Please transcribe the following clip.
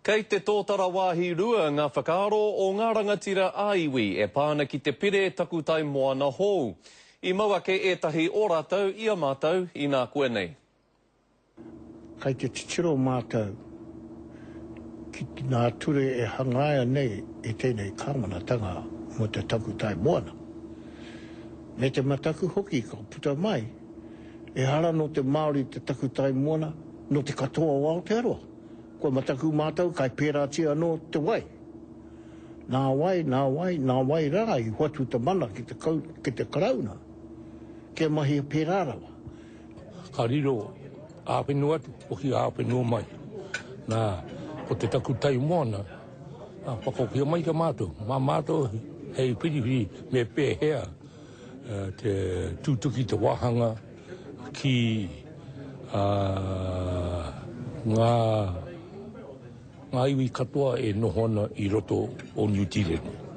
Kei te tōtara wāhi rua ngā whakaaro o ngā rangatira ā-iwi e pā ana ki te pire takutai moana hou. I mau ake ētahi o rātou i a mātou inākuanei. Kai te titiro mātou ki ngā ture e hangaia nei e tēnei kāwanatanga mō te takutai moana. Me te mataku hoki ka puta mai, ehara nō te Māori te takutai moana, nō te katoa o Aotearoa. Kua mataku mātou kai pērātia anō te wai. Nā wai, nā wai, nā wai rā i hoatu te mana ki te, ki te Karauna kia mahia pērā rawa. Ka riro ā-whenua atu, hoki ā-whenua mai. Nā, ko te takutai moana, ā, whakahokia mai ki a mātou. Mā mātou hei whiriwhiri me pēhea te tūtuki te wāhanga ki ngā ngā iwi katoa e noho ana i roto o Niu Tīreni.